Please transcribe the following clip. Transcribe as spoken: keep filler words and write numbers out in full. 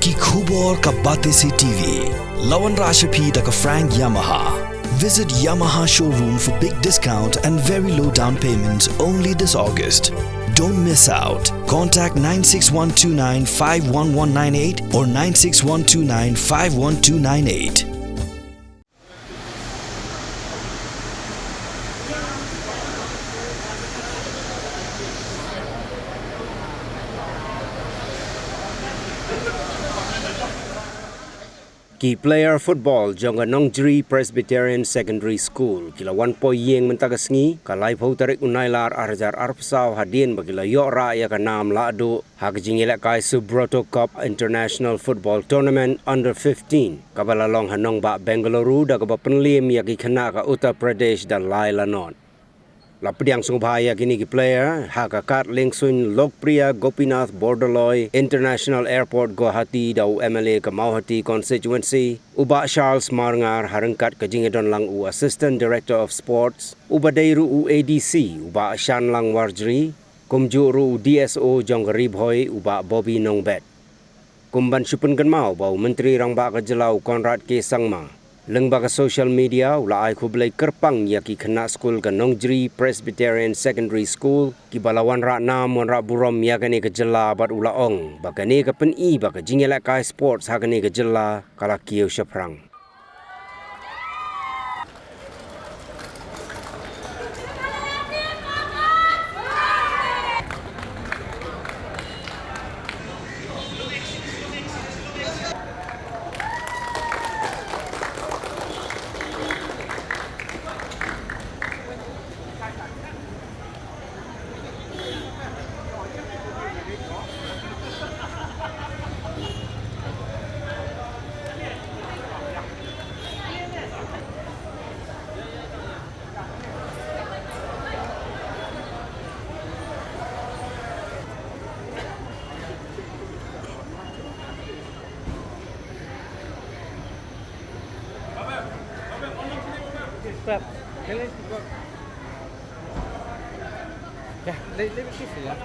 Ki khubor ka Batesi T V. La wanrah sha phi da ka Frank Yamaha. Visit Yamaha showroom for big discount and very low down payments only this August. Don't miss out. Contact nine six one two nine five one one nine eight or nine six one two nine five one two nine eight. Ki player football jong ka Nongjri Presbyterian Secondary School ki la wan poi ïing mynta ka sngi, ka laiphew tarik u Nailar ar hajar arphew saw, hadien ba ki la ïoh rah ïa ka nam lahduh ha ka jingïalehkai Subroto Cup International Football Tournament Under fifteen, kaba la long ha nongbah Bengaluru, da kaba pynliem ïa ki khynnah ka Uttar Pradesh da lai la nod. La pdiang sngewbha ïa kine ki player ha ka kad liengsuiñ Lokpriya Gopinath Bordoloi International Airport, Guwahati, da u M L A ka Mawhati Constituency, u Bah Charles Marngar, ha ryngkat ka jingïadon lang u Assistant Director of Sports, uba dei ruh u A D C, u Bah Shanlang Warjri, kumjuh ruh u D S O jong ka Ri Bhoi, u Bah Bobby Nongbet. Kum ban shu pynkynmaw ba u Myntri Rangbah ka jylla, u Conrad K Sangma, lyngba ka social media, u la ai khublei kyrpang ïa ki khynnah skul ka Nongjri Presbyterian Secondary School, kiba la wanrah nam wanrah burom ïa kane ka jylla, bad u la ong ba kane ka pyni ba ka jingïalehkai sports ha kane ka jylla ka la kiew shaphrang. Clap. Really? Yeah, let, let me kiss you, yeah.